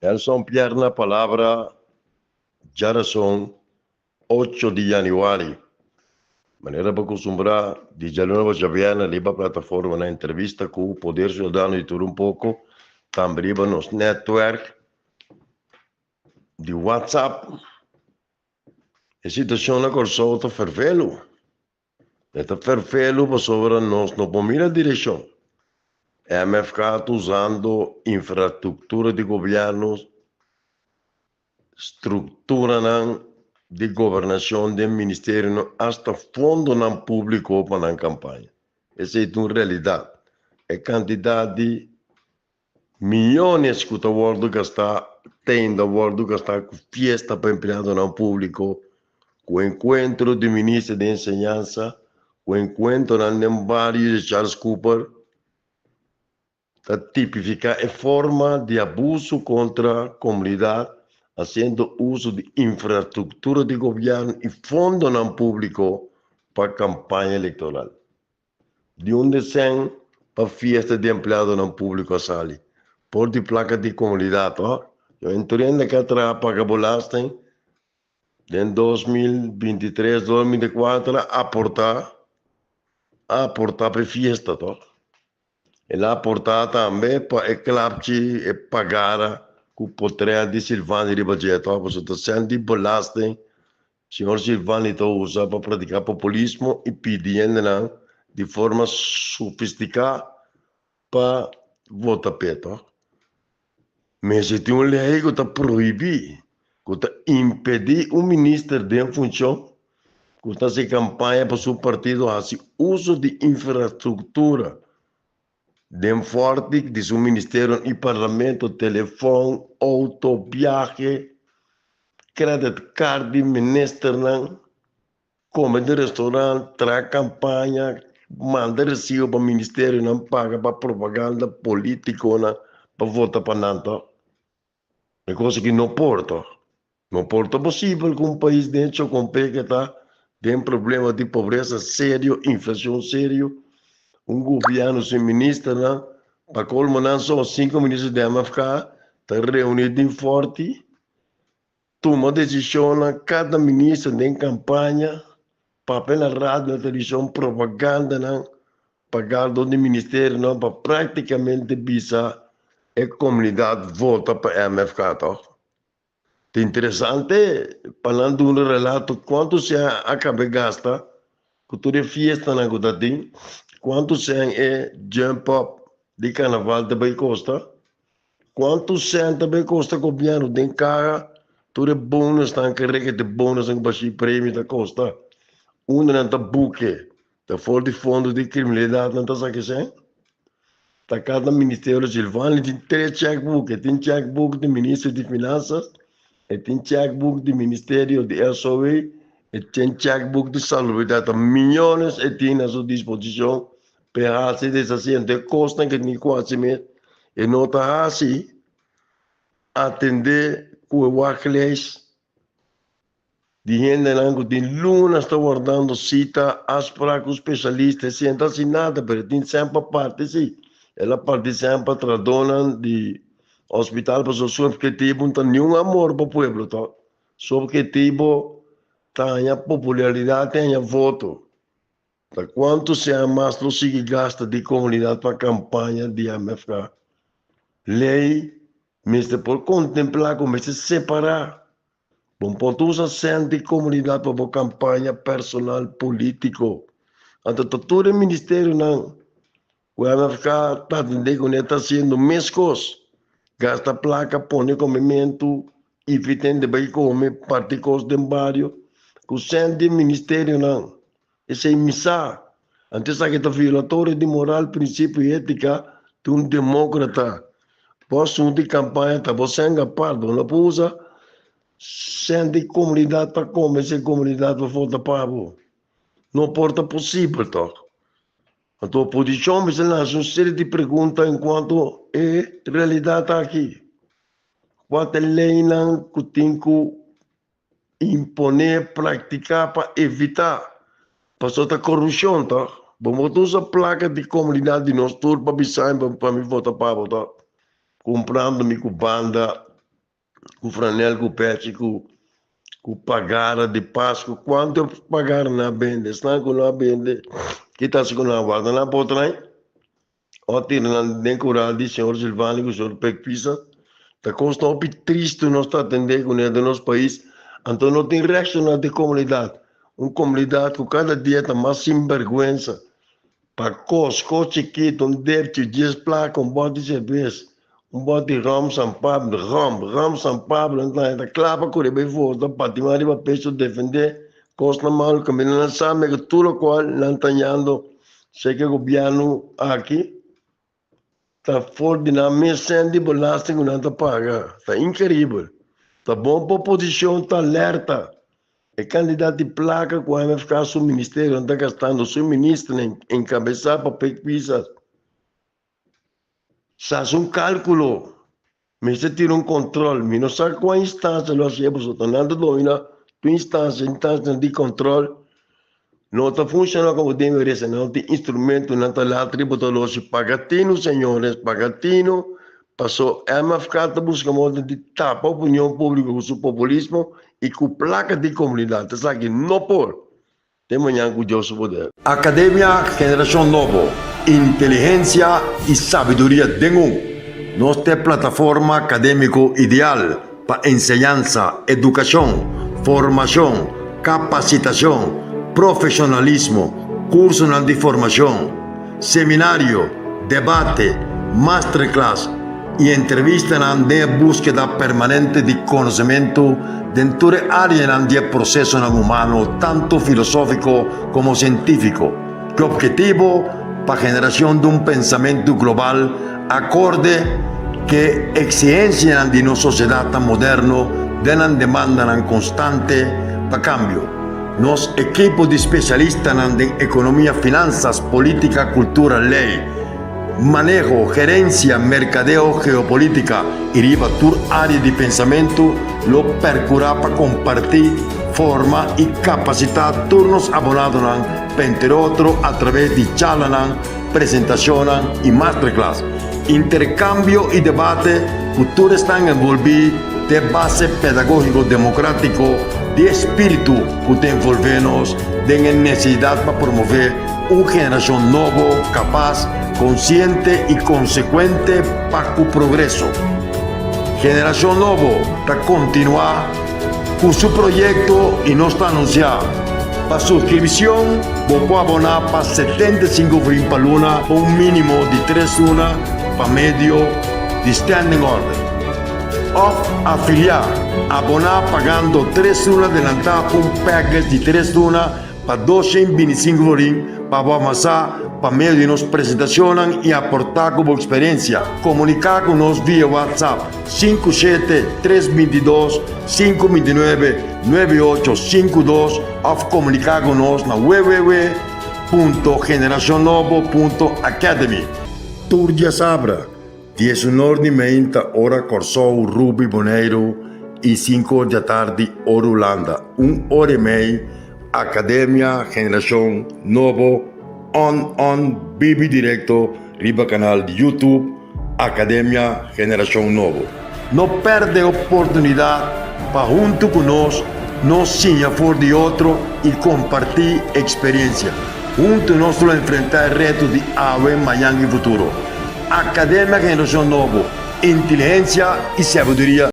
Nelson Pierre na palabra djarason ocho di januari. Manera bo kustumbrá di djaluna pa djabièrnè riba plataforma na entrevista ku Poder Ciudadano di tur un poko, tambe riba nos netwerk di WhatsApp. E situashon na Kòrsou ta fervelu. E ta fervelu pasobra nos no por mira direkshon. MFK ta usando infrastruktura di gobièrnu, strukturanan di gobernashon den ministerionan asta fondonan públiko pa nan kampaña. Esei ta un realidat. E kantidat di Miyones ku ta wòrdu gastá tenda wòrdu gastá ku fiesta pa empleadonan públiko, ku enkuentro di minister di enseñansa, ku enkuentronan den bario di Charles Cooper, ta tipifiká e forma di abuso kontra komunidat hasiendo uso di infrastruktura di gobièrnu i fondonan públiko pa kampaña elektoral. Di unda sèn pa fiesta di empleadonan públiko a sali? Por di plaka di komunidat, ho? Yo entrende ke a traha paga belasting den 2023, 2024 a aportá, a aportá pa e fiesta, tòg? El a aportá tambe pa e klapchi, e pagara ku potrèt di Silvani riba dje, tòg? Pasobra ta sèn di belasting Señor Silvani ta usa pa practica populismo y pidi hendenan di forma sofistica pa vota p'e, toch? Mester tin un ley cu ta prohibi, cu ta impedi un minister den funcion cu ta haci campaña pa su partido haci uso di infrastructura den forti di su ministerio y parlamento, telefon, auto, biahe, credit card di ministernan, come den restaurant, traha campaña, manda recibo pa ministerionan paga pa propaganda politiconan pa vota pa nan toch. E cosa ki no por toch. No por ta posibel ku un pais den Chocompé ke ta den problema di pobresa serio, inflacion serio, un gobierno sin ministernan, pa colmo nan so cinco minister di MFK ta reuni den Forti, tuma decisionnan, cada minister den campaña, papia na radio, na television, propagandanan paga dor di ministerionan pa practicamente bisa e comunidad vota pa MFK toch. Ta interesante pa nan duna relato kuantu sèn a kaba e gasta ku tur e fiestanan ku ta tin, kuantu sèn e jump up di karnaval ta bai kosta, kuantu sèn ta bai kosta gobièrnu den kaha tur e bonusnan ku rekete bonusnan ku bashí premio ta kosta, unda nan ta buke Ta for di fondo di kriminalidat nan ta saka esei. Ta kada ministerio Silvani tin tres checkbook. E tin checkbook di minister di Finanzas, e tin checkbook di ministerio di SOW, e tin checkbook di Salubridat. Ta miyones e tin na su disposishon pa e hasi deshasi. Anto e kosnan ke tin ku hasi mes e no ta hasi. Atendé ku e wachtlijst. Di hendenan ku tin lunas ta wardando sita, afsprak ku spesialista, e sienta hasi nada, pero e tin semper parti si. El a parti semper trahadónan di hospital pasobra su obhetivo no ta niun amor pa pueblo to. Su obhetivo ta haña popularidat i haña voto. Ta kuantu sea mas lo sigui gasta di komunidat pa kampaña di MFK? Lei mester por kontemplá ku mester separá. Bo por ta usa sèn di komunidat pa bo kampaña personal polítiko. Anto ta tur e ministerionan ku MFK ta atendé kuné ta hasiendo meskos, gasta plaka pone komementu i fitende bai kome parti kos den bario ku sèn di e ministerionan. Esei mi sa. Anto esaki ta violatorio di moral, prinsipio i étika di un demókrata. Bo asuntu di kampaña ta bo sèn apart, bo no por usa sèn di komunidat pa konvensé komunidat pa vota pa bo. No por ta posibel tòg. Anto oposishon mester lansa un serie di pregunta enkuanto e realidat aki. Kua ta e leinan ku tin ku Imponé, praktiká pa evitá. Pasobra ta korupshon tòg. Bo no ta usa plaka di komunidat di nos tur pa bisa pa mi vota pa bo tòg. Kumprando mi ku banda. Ku franel ku pechi ku ku pagara di Pasku. Kuantu pagara nan a bende? Esnan ku no a bende, ki ta hasi ku nan? Warda nan por train o tira nan den kural di señor Silvani ku señor Pek Pisa. Ta kos hopi tristu nos ta atende kuné den nos pais. Anto no tin reakshoná di komunidat. Un komunidat ku kada dia ta mas sinbèrgwensa. Pa kos, kos chikitu, un depchi, dies plaka, un bòt di serbes, un bòt di ròm San Pablo, ròm, ròm San Pablo, nan ta kla pa kore bai vota, bati man riba pecho, defendé kosnan malu kaminda nan sa me ku tur lokual nan ta hañando seke gobièrnu aki ta for di nan mes sèn di belasting ku nan ta paga. Ta inkeribel. Ta bon pa oposishon ta alerta. E kantidat di plaka ku MFK su ministerionan ta gastando, su ministernan enkabesá pa Pek Pisas, sa hasi un kálkulo. Mester tira un kòntròl. Mi no sa kua instansia lo hasié pasobra ta nan ta domina tur instansia, instansianan di kòntròl no ta funshoná komo deberia ser. Nan no tin instrumento, nan ta lat riba ta losi. Paga tinu señores, paga tinu paso MFK ta buska moda di tapa opinion públiko ku su populismo i ku plaka di komunidat. Esaki no por. Te mañan ku Dios su poder. Akademia Generashon Nobo, Inteligensia i sabiduria den un. Nos ta e plataforma akadémiko ideal pa enseñansa, edukashon, formashon, kapasitashon, profeshonalismo, kursonan di formashon, seminario, debate, masterclass i entrevistanan den e búskeda permanente di konosementu den tur e áreanan di e prosesonan humano tantu filosófiko komo sientífiko, ku ophetivo pa generashon di un pensamentu global akorde ku e eksigensianan di nos sosiedatnan moderno den nan demandanan konstante pa kambio. Nos ekipo di spesialistanan den ekonomia, finansas, polítika, kultura, lei, maneho, gerensia, merkadeo, geopolítika i riba tur área di pensamentu lo perkurá pa kompartí, forma i kapasitá tur nos abonadonan pa entre otro atraves di charlanan, presentashonnan i masterclass, interkambio i debate ku tur esnan envolví den e base pedagógiko demokratiko di e spiritu ku ta envolvé nos den e nesesidat pa promové un generashon nobo, kapas, konsiente i konsekuente pa ku progreso. Generashon Nobo ta kontinuá ku su proyekto i nos ta anunsiá pa suskripshon bo por aboná pa 75 florin pa luna pa un mínimo di tres luna pa medio di standing order. Òf afiliá, aboná pagando tres luna adelantá pa un package di tres luna pa 225 florin pa bo avansá pa medio di nos presentashonnan i aportá ku bo eksperensia. Komuniká ku nos via WhatsApp 57 322 529 9852 òf komuniká ku nos na www.generacionnobo.academy. Tur diasabra, 11 or di meinta ora Kòrsou, Rubi, Boneiru i 5 or di atardi ora Hulanda, un ora i mei, Akademia Generashon Nobo on on bibi direkto riba kanal di YouTube Akademia Generashon Nobo. No pèrdè oportunidat pa huntu ku nos nos siña for di otro i kompartí eksperensia. Huntu nos lo enfrentá e reto di awe, mañan i futuro. Akademia Generashon Nobo, inteligensia i sabiduria.